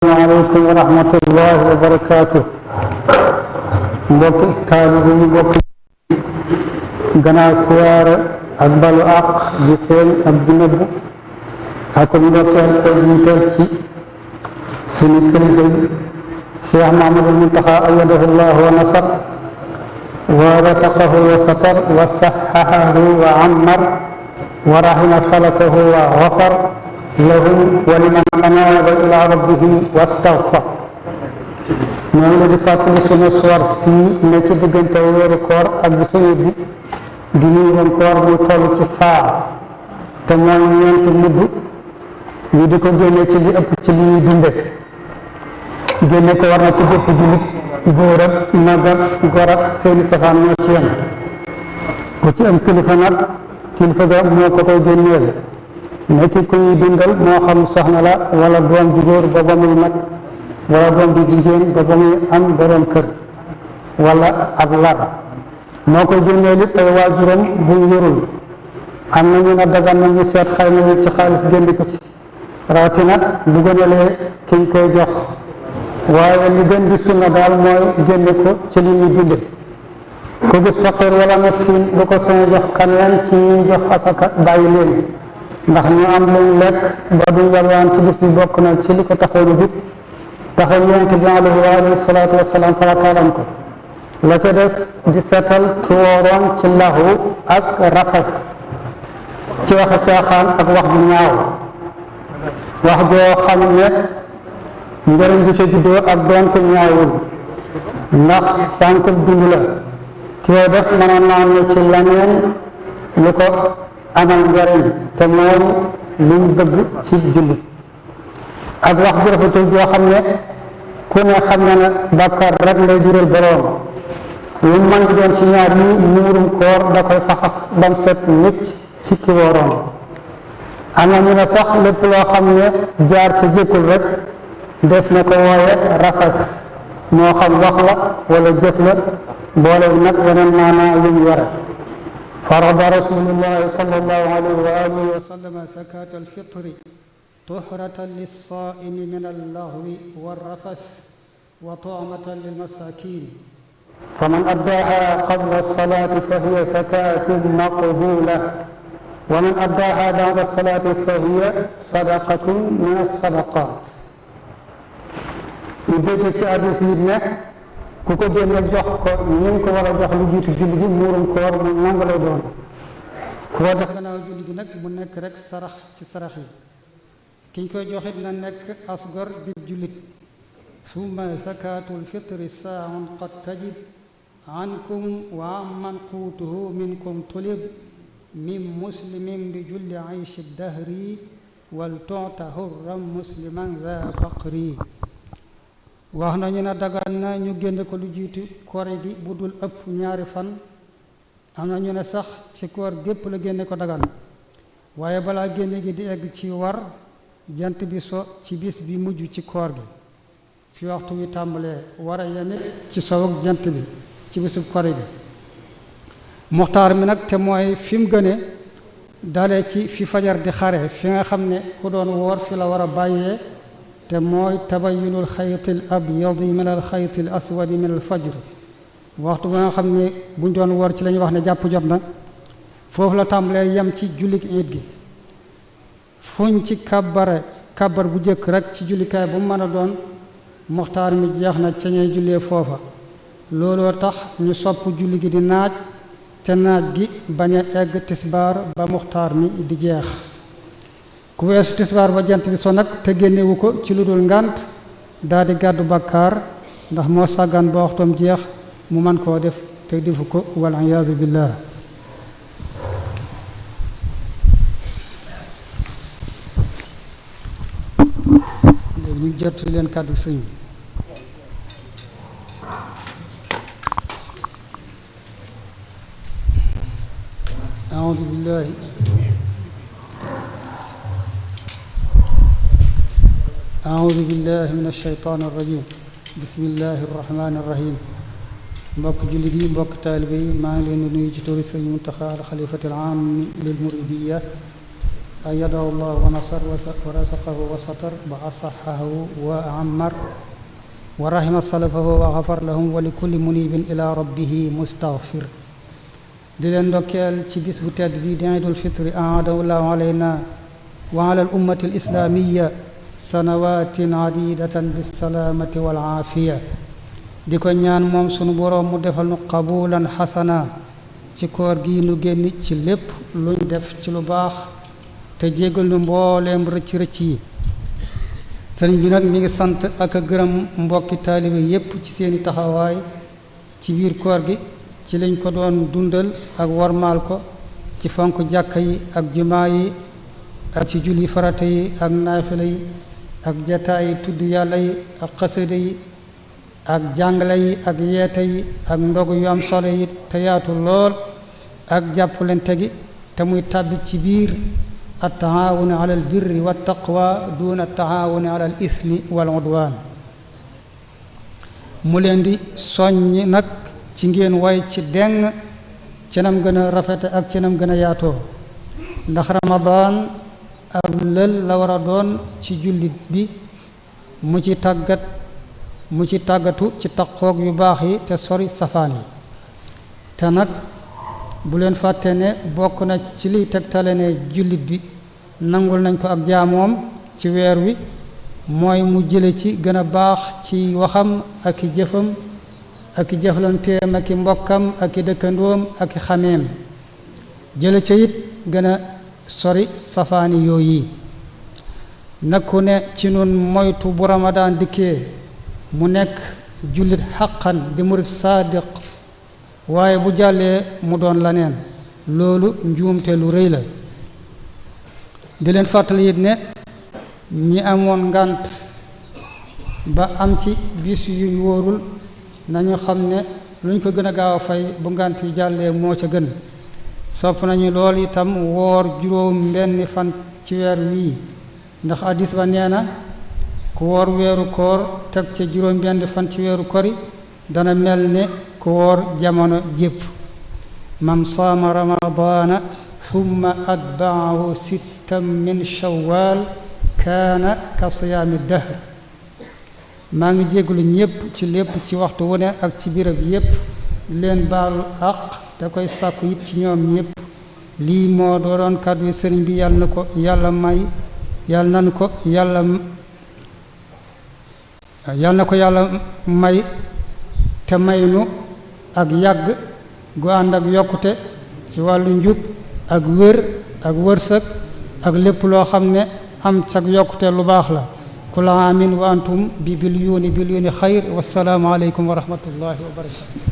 السلام عليكم ورحمة الله وبركاته. mbokki taalibe yi mbokk gannaaw siyaare ak balu àq di feeñ ak di nëbbu ak ndokkeel ko jiital ci sunu kilifa yi Cheikh Mahamadul Muntaxa ayyadahu llah wa nasar wa rasaqahu wa satar wa saxahahu wa ammar wa rahima salafahu wa xafar lahu wa liman anaaba ila rabbihi wastaghfar. ñoo ngi leen di fàttali sunu soir si ne ci diggante weeru koor ak bi suñu di nuyu koor mu toll ci saa te mooy ñeenti mudd ñu di ko génne ci li ëpp ci li ñuy dunde génne ko war na ci bépp jullit góor ak mag ak gor ak seeni safaan ñoo ci yem ku ci am kilifa nag kilifa ga moo ko koy génneel nekk ku ñuy dundal moo xam soxna la wala doom ju góor ba ba muy mag wala doom ju jigéen ba ba muy am borom kër wala ab lar moo koy génneel it ay waajuram bu yorul am na ñu ne dagan na ñu seet xëy na ci xaalis génn ko ci rawatina bu gënalee kiñ koy jox waaye li gën di sunna daal mooy génne ko ci li ñuy dunde ku gis faqir wala miskin bu ko sañ jox kaneen ci ñuy jox asaka bàyyi leen ndax ñu am luñ lekk ba duñ yalwaan ci bis bi bokk na ci li ko taxoon a jub taxaw yonent bi alayhi salaatu wasalaam farataalam ko la ca des di seetal ki wooroon ci laxu ak rafas ci wax caaxaan ak wax ju ñaaw wax joo xam ne njëriñ ji ca juddoo ak doonte ñaawul ndax sànq dund la ki koy def mënoon naa ne ci leneen lu ko amal njëriñ te mooy liñ bëgg ci jullit ak wax bu rafetul joo xam ne ku ne xam na ne bàkkaar rek lay jural boroom lu mën di doon ci ñaar yi muurum koor da koy faxas bam set nit ci ki wooroon am na ñu ne sax lépp loo xam ne jaar ci jëkkul rek des na ko wooye rafas moo xam wax la wala jëf la boole nag yeneen maanaa yu ñu yore farada rasulullahi sallallahu alayhi wa alihi wa sallam zakat alfitri tuhratan lissaimi min allahwi warrafas wa tu'matan lilmasakin faman addaaha qabla alsalati fahiya zakatun maqbula wa man addaaha ba'da alsalati fahiya sadaqatun min alsadaqat. ñu dégg ci hadiis yi ne ku ko génne jox ko ñu ko war a jox lu jiitu julli gi muurum koor mu nangu lay doon ku ko def gannaaw julli gi nag mu nekk rek sarax ci sarax yi kiñ koy joxit na nekk asgor di jullit summa zakatul fitri saaun qad tajib ankum wa amman quutuhu minkum tulib min muslimin bi julli ayshi dahri wal tu'ta hurran musliman za faqri. wax nañu ne dagan na ñu génne ko lu jiitu koor gi bu dul ëpp ñaari fan am na ñu ne sax ci koor gépp la génne ko dagan waaye balaa génne gi di egg ci war jant bi so ci bis bi mujj ci koor gi fi waxtu wi tàmbalee war a yemit ci sowug jant bi ci bisub koor gi muxtaar mi nag te mooy fi mu gëne dalee ci fi fajar di xare fi nga xam ne ku doon woor fi la war a bàyyee te mooy tabayyunul xaytil abyadi min al xaytil aswadi min al fajr waxtu ba nga xam ne buñ doon woor ci la ñuy wax ne jàpp jot na foofu la tàmbalee yem ci jullik iid gi fuñ ci kàbbar bu jëkk rek ci jullikaay bu mu mën a doon muxtaar mi jeex na ca ñay jullee foofa looloo tax ñu sopp julli gi di naaj te naaj gi bañ a egg tisbaar ba muxtaar mi di jeex ku weesu tisbaar ba jant bi so nag te génnewu ko ci lu dul ngànt daal di gàddu bàkkaar ndax moo sàggan ba waxtoom jeex mu man koo def te defu ko wal iyaadu billah. léegi ñu jot leen kàddu sëñ bi. aoudu billahi أعوذ بالله من الشيطان الرجيم بسم الله الرحمن الرحيم mbokk jullit yi mbokk taalibe yi maa ngi leen di nuyu ci turu Sëriñ Muntaxa al xalifatul aam lil muridiyya أيده الله ونصر ورزقه وستر وأصحه وعمر ورحم سلفه وغفر لهم ولكل منيب إلى ربه مستغفر di leen ndokkeel ci bis bu tedd bi di Iidul Fitri aadahu llahu alayna wa ala al ummati al islamiyya sanawatin adidatan bisalaamati wal aafiya di ko ñaan moom sunu boroom mu defal nu qabulan xasana ci koor gi nu génn ci lépp luñ def ci lu baax te jégal nu mbooleem rëcc-rëcc yi sëriñ bi nag mi ngi sant ak a gërëm mbokki taalibe yépp ci seeni taxawaay ci biir koor gi ci lañ ko doon dundal ak warmaal ko ci fonk jàkka yi ak jumaa yi ak ci julli farata yi ak naafila yi ak jataay yi tudd yàlla yi ak xasida yi ak jàngale yi ak yeete yi ak ndogu yu am solo yi te yaatu lool ak jàppalante gi te muy tàbbi ci biir at-taawuni ala al birri wa taqwa duna at-taawuni ala al ismi wal udwan mu leen di soññ nag ci ngeen way ci deng ci nam gën a rafete ak ci nam gën a yaatoo ndax Ramadan ab lël la war a doon ci jullit bi mu ci tàggatu ci taqoog yu baax yi te sori safaan yi te nag bu leen fàtte ne bokk na ci liy tegtale ne jullit bi nangul nañ ko ak jaamoom ci weer wi mooy mu jële ci gën a baax ci waxam ak i jëfam ak i jëflanteem ak i mbokkam ak i dëkkandoom ak i xameem jële ca it gën a sori safaani yooyu nakku ne ci nun moytu bu Ramadan dikkee mu nekk jullit xaqan di murit saadiq waaye bu jàllee mu doon laneen loolu njuumte lu rëy la di leen fàttali it ne ñi amoon ngànt ba am ci bis yu wóorul nañu xam ne luñ ko gën a gaaw a fay bu ngànt yi jàllee moo ca gën sopp nañu lool itam woor juróom benn fan ci weer wii ndax hadiis ba nee na ku woor weeru koor teg ca juróom benn fan ci weeru kori dana mel ne ku woor jamono jépp man saama ramadaana thumma atbaahu sittan min shawwal kaana ka siyaami dahr maa ngi jégalu ñépp ci lépp ci waxtu wu ne ak ci birab yépp leen baalu àq te koy sàkku it ci ñoom ñépp lii moo doon kàddu yi sëriñ bi yàlla na ko yàlla may yàlla nan ko yàlla na ko yàlla may te may nu ak yàgg gu ànd ak yokkute ci wàllu njub ak wér ak wërsëg ak lépp loo xam ne am cag yokkute lu baax la kula amin wa antum bi bilyuni xayr wassalaamu aleykum wa rahmatullahi wa barakatu